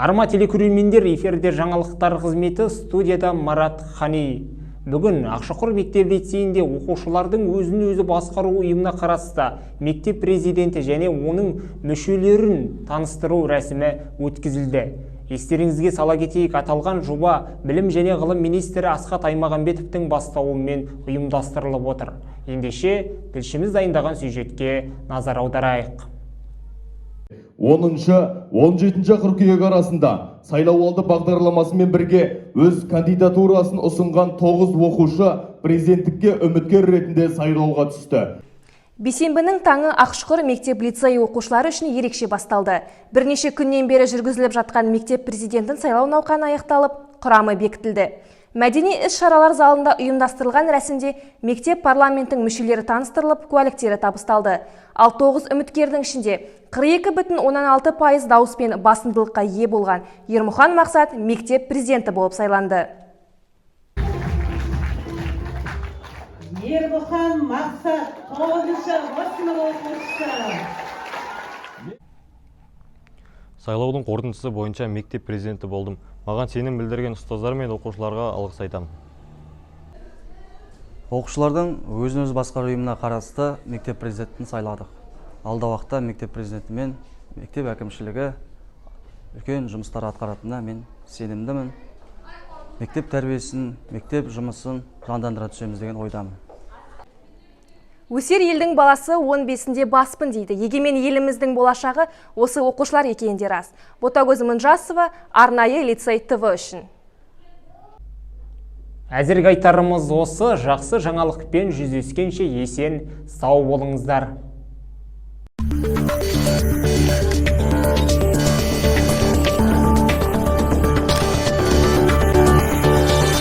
Арма телекөрермендер, эфирде жаңалықтар қызметі, студияда Марат Хани. Бүгін Ақшұқыр мектеп лицейінде оқушылардың өзін өзі басқару ұйымына қарасты мектеп президенті және оның мүшелерін таныстыру рәсімі өткізілді. Естеріңізге сала кетейік, аталған жоба Білім және ғылым министрі Асхат Аймағамбетовтің бастауымен ұйымдастырылып отыр. Ендеше, тілшіміз дайындаған сюжетке назар аударайық. 10-шы, 17 қыркүйек арасында сайлауалды бағдарламасымен бірге өз кандидатурасын ұсынған 9 оқушы президенттікке үміткер ретінде сайлауға түсті. Бейсенбінің таңы Ақшұқыр мектеп лицейі оқушылары үшін ерекше басталды. Бірнеше күннен бері жүргізіліп жатқан мектеп президентін сайлау науқаны аяқталып, құрамы бекітілді. Мәдени іс-шаралар залында ұйымдастырылған рәсімде мектеп парламенттің мүшелері таныстырылып, куәліктері табысталды. Ал 9 үміткердің ішінде 42,6% дауыспен басымдылыққа ие болған Ермұхан Мақсат мектеп президенті болып сайланды. Ермұхан Мақсат, 9-шы сынып оқушысы. Сайлаудың қорытындысы бойынша мектеп президенті болдым. Маған сенім білдірген ұстаздар мен оқушыларға алғыс айтамын. Оқушылардың өзін өзі басқару ұйымына қарасты мектеп президентін сайладық. Алда уақытта мектеп президентімен мектеп әкімшілігі үлкен жұмыстар атқаратынына мен сенімдімін. Мектеп тәрбиесін, мектеп жұмысын жандандыра түсеміз деген ойдамын. Өсер елдің баласы 15-інде баспын дейді. Егемен еліміздің болашағы осы оқушылар екені де рас. Ботагөз Мыңжасова, арнайы Лицей ТВ үшін. Әзірге айтарымыз осы, жақсы жаңалықпен жүздескенше есен сау болыңыздар.